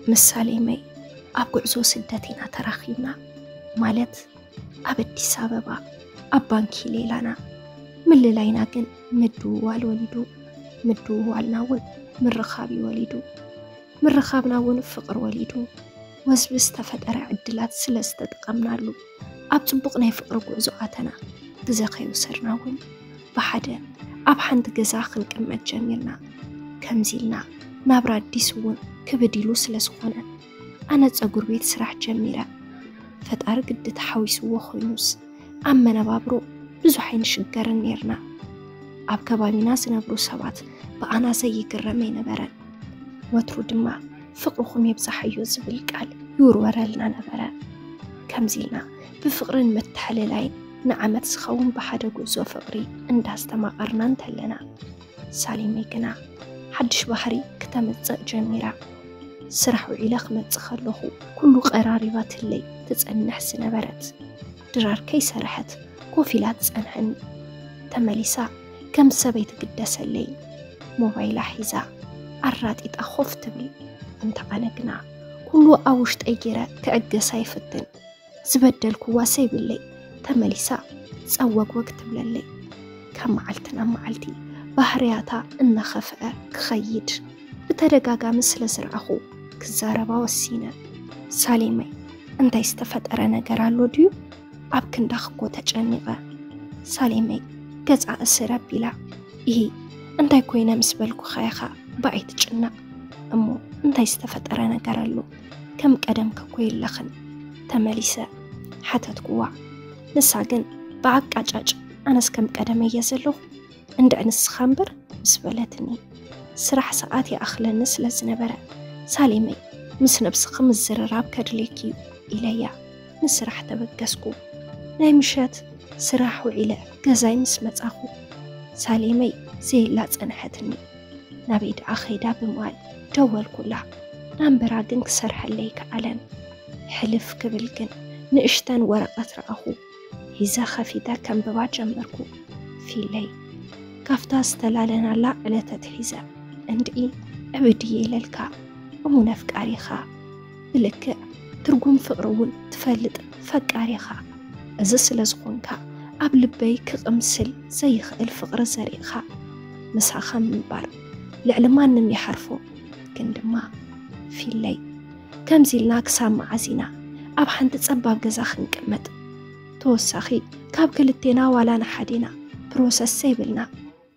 ምስ ሳሌመይ ኣብ ጉዕዞ ስደት ኢና ተራኺብና። ማለት ኣብ ኣዲስ ኣበባ ኣብ ባንኪ ሌላና። ምልላይና ግን ምድውዋል ወሊዱ፣ ምድውዋልና እውን ምርኻብ እዩ ወሊዱ። ምርኻብና እውን ፍቕሪ ወሊዱ። ወዝቢ ዝተፈጠረ ዕድላት ስለ ዝተጠቐምናሉ፣ ኣብ ጽቡቕ ናይ ፍቕሪ ጉዕዞ ኣተና። ግዜ ከይወሰድና እውን ብሓደ ኣብ ሓንቲ ገዛ ክንቅመጥ ጀሚርና። ከምዚ ኢልና ናብራ ኣዲስ እውን ክብድ ኢሉ ስለ ዝኾነ፣ ኣነ ጸጉር ቤት ስራሕ ጀሚረ። ፈጣሪ ግዲ ተሓዊስዎ ኮይኑስ፣ ኣብ መነባብሮ ብዙሕ ኣይንሽገርን ኔርና። ኣብ ከባቢና ዝነብሩ ሰባት ብኣና ዘይግረም ኣይነበረን። ወትሩ ድማ ፍቕርኹም የብዛሓዮ ዝብል ቃል ይውርወረልና ነበረ። ከምዚ ኢልና ብፍቕርን ምትሕልላይን ንዓመት ዝኸውን ብሓደ ጉዕዞ ፍቕሪ እንዳስተማቐርና እንተለና፣ ሳሌመይ ግና ሓድሽ ባህሪ ክተምጽእ ጀሚራ። ስራሕ ውዒለ ክመጽእ ከለኹ፣ ኩሉ ቀራሪባትለይ ትጸንሕ ዝነበረት ድራር ከይሰርሐት ኮፍ ኢላ ትጸንሐኒ። ተመሊሳ ከም ሰበይቲ ግደሰለይ፣ ሞባይላ ሒዛ ኣራጢጣ ኮፍ ትብል። እንተ ኣነ ግና ኩሉ ኣብ ውሽጠይ ገይረ ክዕገሳ ይፍትን። ዝበደልክዋ ሰይብለይ፣ ተመሊሳ ጸወግወግ ትብለለይ። ካብ መዓልቲ ናብ መዓልቲ ባህርያታ እናኸፍአ ክኸይድ ብተደጋጋሚ ስለ ዝረኣኹ፣ ክዛረባ ወሲነ። ሳሌመይ፣ እንታይ ዝተፈጠረ ነገር ኣሎ ድዩ? ኣብ ክንዳኺ እኮ ተጨኒቐ። ሳሌመይ ገጻ እስር ኣቢላ፣ ኢሂ፣ እንታይ ኮይነ ምስ በልኩኻ ኢኻ ብኣይ ትጭነቕ? እሞ እንታይ ዝተፈጠረ ነገር ኣሎ? ከም ቀደምኪ እኮ የለኽን። ተመሊሰ ሓተትክዋ። ንሳ ግን ብኣቃጫጭ፣ ኣነስ ከም ቀደመይ እየ ዘለኹ፣ እንድዒ ንስኻ እምበር፣ ምስ በለትኒ፣ ስራሕ ሰዓት ይኣኽለኒ ስለ ዝነበረ፣ ሳሌመይ፣ ምስ ነብስኺ ምዝርራብ ከድልየኪ እዩ ኢለያ ንስራሕ ተበገስኩ። ናይ ምሸት ስራሕ ውዒለ ገዛይ ምስ መጻኹ፣ ሳሌመይ ዘየላ ጸንሐትኒ። ናበይ ደኣ ኸይዳ ብምባል ደወልኩላ። ናምበራ ግን ክሰርሐለይ ከኣለን። ሕልፍ ክብል ግን ንእሽተን ወረቐት ረኣኹ። ሒዘ ከፊተ ከንብባ ጀመርኩ። ፊለይ፣ ካብታ ዝተላለናላ ዕለት ኣትሒዘ እንድዒ ዕብድ እየ ኢለልካ፣ እሙን ኣፍቃሪኻ፣ ብልክዕ ትርጉም ፍቕሪ እውን ትፈልጥ ፈቃሪኻ፣ እዚ ስለ ዝኾንካ ኣብ ልበይ ክቕምስል ዘይኽእል ፍቕሪ ዘሪእኻ። ምሳኻ ምንባር ልዕሊ ማንም ይሓርፎ። ግን ድማ ፊለይ፣ ከምዚ ኢልና ክሳብ መዓዝ ኢና ኣብ ሓንቲ ጸባብ ገዛ ክንቅመጥ? ተወሳኺ ካብ ክልቴና ዋላ ንሓዴና ፕሮሰስ ዘይብልና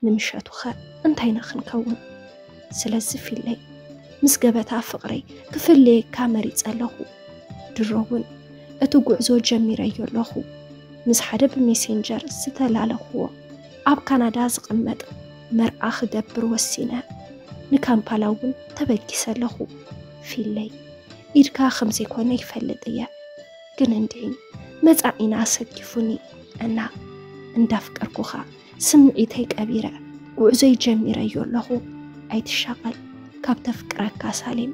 ንምሸቱኸ እንታይ ኢና ክንከውን? ስለዚ ፊለይ፣ ምስ ገበታ ፍቕረይ ክፍለየካ መሪጸ ኣለኹ። ድሮ እውን እቲ ጉዕዞ ጀሚረዮ ኣለኹ። ምስ ሓደ ብሜሴንጀር ዝተላለኽዎ ኣብ ካናዳ ዝቕመጥ መርዓ ክገብር ወሲነ። ንካምፓላ እውን ተበጊሰ ኣለኹ። ፊለይ፣ ኢድካ ከም ዘይኮነ ይፈልጥ እየ፣ ግን እንድዒ መጻኢና ኣሰኪፉኒ እና እንዳፍቀርኩኻ ስምዒተይ ቀቢረ ጉዕዞይ ጀሚረዮ ኣለኹ። ኣይትሻቐል ካብ ተፍቅረካ ሳሌም።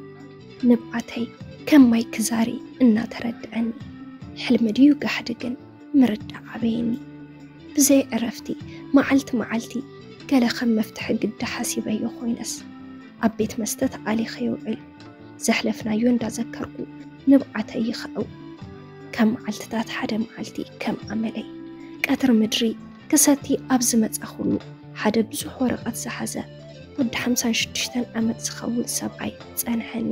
ንብዓተይ ከም ማይ ክዛሪ እናተረድዐኒ፣ ሕልሚ ድዩ ጋሕዲ ግን ምርዳእ ኣበየኒ። ብዘይ ዕረፍቲ መዓልቲ መዓልቲ ገለ ከም መፍትሒ ግዲ ሓሲበዮ ኮይነስ፣ ኣብ ቤት መስተ ተኣሊኸ የውዕል። ዘሕለፍናዮ እንዳዘከርኩ ንብዓተይ ይኸዕው። ከም መዓልትታት ሓደ መዓልቲ ከም ኣመለይ ቀትሪ ምድሪ ክሰቲ ኣብ ዝመጻኹሉ፣ ሓደ ብዙሕ ወረቐት ዝሓዘ ወዲ ሓምሳን ሽዱሽተን ዓመት ዝኸውን ሰብኣይ ጸንሐኒ።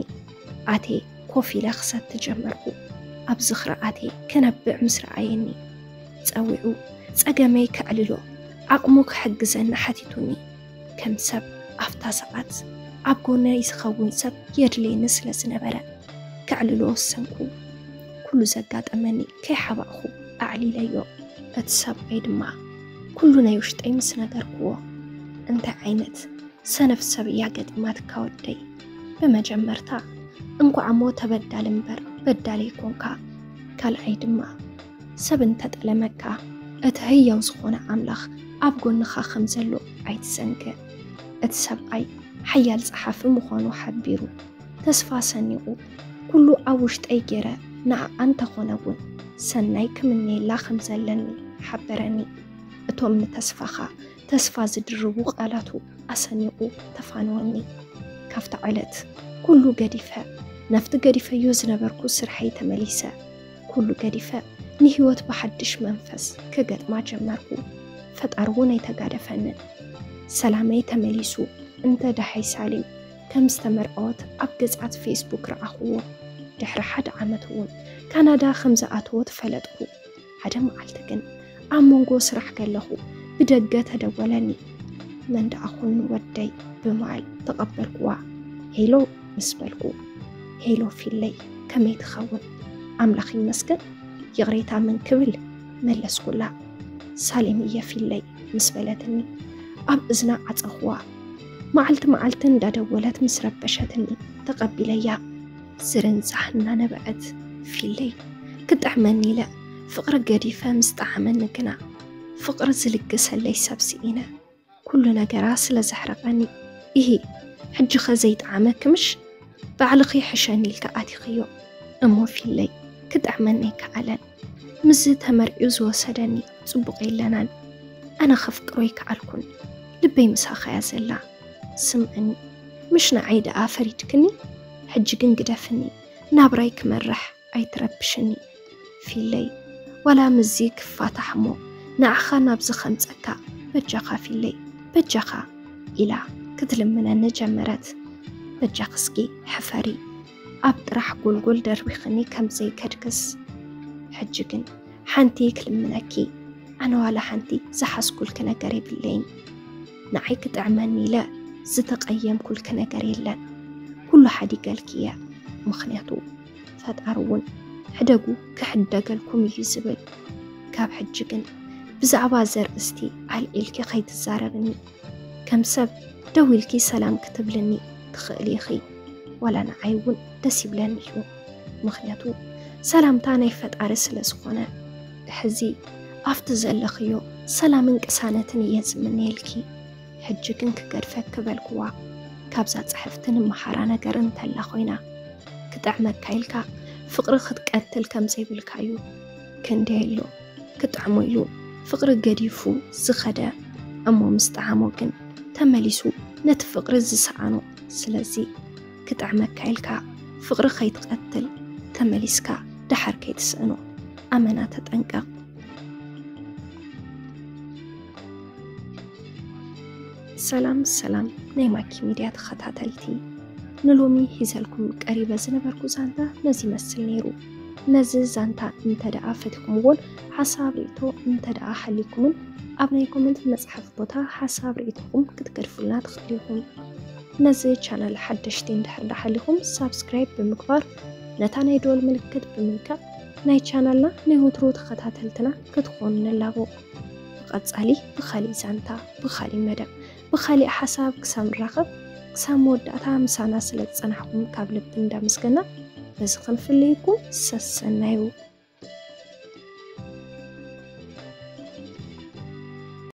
ኣትየ ኮፍ ኢለ ክሰቲ ጀመርኩ። ኣብ ዝኽሪ ኣትየ ክነብዕ ምስ ረኣየኒ፣ ጸዊዑ ጸገመይ ከዕልሎ ዓቕሙ ክሕግዘኒ ሓቲቱኒ። ከም ሰብ ኣብታ ሰዓት ኣብ ጎነይ ዝኸውን ሰብ የድልየኒ ስለ ዝነበረ፣ ከዕልሎ ወሰንኩ። ኩሉ ዘጋጠመኒ ከይሓባእኹ ኣዕሊለዮ። እቲ ሰብኣይ ድማ ኩሉ ናይ ውሽጠይ ምስ ነገርክዎ፣ እንታይ ዓይነት ሰነፍ ሰብ እያ ገጢማትካ ወደይ? ብመጀመርታ እንኳዕ እሞ ተበዳሊ እምበር በዳሊ ኣይኮንካ። ካልኣይ ድማ ሰብ እንተጠለመካ እቲ ህያው ዝኾነ ኣምላኽ ኣብ ጎንኻ ከም ዘሎ ኣይትዘንግዕ። እቲ ሰብኣይ ሓያል ጸሓፊ ምዃኑ ሓቢሩ፣ ተስፋ ሰኒቑ፣ ኩሉ ኣብ ውሽጠይ ገይረ ንዓኣ እንተኾነ እውን ሰናይ ክምነየላ ከም ዘለኒ ሓበረኒ። እቶም ንተስፋኻ ተስፋ ዝድርቡ ቃላቱ ኣሰኒቑ ተፋነወኒ። ካብታ ዕለት ኩሉ ገዲፈ ናብቲ ገዲፈዮ ዝነበርኩ ስርሐይ ተመሊሰ። ኩሉ ገዲፈ ንህይወት ብሓድሽ መንፈስ ክገጥማ ጀመርኩ። ፈጣሪ እውን ኣይተጋደፈንን። ሰላመይ ተመሊሱ። እንተ ደሓይ ሳሌም ከም ዝተመርዐወት ኣብ ገጻት ፌስቡክ ረኣኽዎ። ድሕሪ ሓደ ዓመት እውን ካናዳ ከም ዝኣተወት ፈለጥኩ። ሓደ መዓልቲ ግን ኣብ መንጎ ስራሕ ከለኹ ብደገ ተደወለኒ። መን ደኣ ኾን ወደይ ብምባል ተቐበልኩዋ። ሄሎ ምስ በልኩ፣ ሄሎ ፊለይ፣ ከመይ ትኸውን? ኣምላኽ ይመስገን፣ ይቕሬታ መን ክብል? መለስኩላ። ሳሌም እየ ፊለይ ምስ በለትኒ ኣብ እዝና ዓጸኹዋ። መዓልቲ መዓልቲ እንዳደወለት ምስ ረበሸትኒ ተቐቢለያ። ዝርንጻሕ እናነበዐት፣ ፊለይ፣ ክጥዕመኒ ኢለ ፍቕሪ ገዲፈ ምስ ጠዓመኒ ግና ፍቕሪ ዝልግሰለይ ሰብ ስኢነ። ኩሉ ነገራ ስለ ዘሕረቐኒ። ኢሂ፣ ሕጂኸ ዘይጠዓመኪ ምሽ? ባዕልኺ ሕሸኒ ኢልኪ ኣቲኽዮ። እሞ ፊለይ፣ ክጥዕመኒ ኣይከኣለን። ምስዚ ተመርዕዩ ዝወሰደኒ ጽቡቕ የለናን። ኣነ ከፍቅሮ ኣይከኣልኩን። ልበይ ምሳኻያ ዘላ። ስምዕኒ፣ ምሽ ንዓይ ደኣ ፈሪድክኒ? ሕጂ ግን ግደፍኒ። ናብራይ ክመርሕ ኣይትረብሽኒ ፊለይ። ዋላ ምስዚ ክፋታሕ እሞ ንዓኻ ናብዚ ከምጸካ፣ በጃኻ ፊለይ፣ በጃኻ ኢላ ክትልምነኒ ጀመረት። በጃኺ እስኪ ሕፈሪ። ኣብ ጥራሕ ጎልጎል ደርቢኽኒ ከም ዘይከድክስ። ሕጂ ግን ሓንቲ ክልምነኪ፣ ኣነ ዋላ ሓንቲ ዝሓዝኩልኪ ነገር የብለይን። ንዓይ ክጥዕመኒ ኢለ ዝተቐየምኩልኪ ነገር የለን። ኩሉ ሓዲገልኪ እየ። ምኽንያቱ ፈጣሪ እውን ሕደጉ ክሕደገልኩም እዩ ዝብል። ካብ ሕጂ ግን ብዛዕባ ዘርእስቲ ኣልዒልኪ ከይትዛረብኒ። ከም ሰብ ደው ኢልኪ ሰላም ክትብልኒ ትኽእሊ ኢኺ። ዋላ ንዓይ እውን ደስ ይብለኒ እዩ። ምኽንያቱ ሰላምታ ናይ ፈጣሪ ስለ ዝኾነ። ሕዚ ኣብቲ ዘለኽዮ ሰላምን ቅሳነትን እየ ዝምነየልኪ። ሕጂ ግን ክገድፈኪ በልክዋ። ካብዛ ጽሕፍቲ ንመሃራ ነገር እንተላ ኮይና፣ ክጥዕመካ ኢልካ ፍቕሪ ክትቀትል ከም ዘይብልካ እዩ። ክንደይ ኣሎ ክጥዕሞ ኢሉ ፍቕሪ ገዲፉ ዝኸደ፣ እሞ ምስ ጠዓሞ ግን ተመሊሱ ነቲ ፍቕሪ ዝሰኣኖ። ስለዚ ክጥዕመካ ኢልካ ፍቕሪ ከይትቐትል፣ ተመሊስካ ደሓር ከይትስእኖ ኣመና ተጠንቀቕ። ሰላም ሰላም ናይ ማኪ ሚድያ ተኸታተልቲ፣ ንሎሚ ሒዘልኩም ቀሪበ ዝነበርኩ ዛንታ ነዚ ይመስል ነይሩ። ነዚ ዛንታ እንተ ደኣ ፈቲኹምዎን ሓሳብ ርእይቶ እንተ ደኣ ሃሊኩምን ኣብ ናይ ኮመንት መጽሓፊ ቦታ ሓሳብ ርእይቶኹም ክትገድፉልና ትኽእሉ ኢኹም። ነዚ ቻናል ሓደሽቲ እንድሕር ደኣ ሃሊኹም ሳብስክራይብ ብምግባር ነታ ናይ ደወል ምልክት ብምንካእ ናይ ቻናልና ናይ ወትሩ ተኸታተልትና ክትኾኑ ንላቦ። ብቐጻሊ ብኻሊእ ዛንታ፣ ብኻሊእ መደብ፣ ብኻሊእ ሓሳብ ክሳብ ንራኸብ፣ ክሳብ መወዳእታ ምሳና ስለ ዝጸናሕኩም ካብ ልቢ እንዳመስገና በዚ ክንፍለየኩም ሰሰናዩ።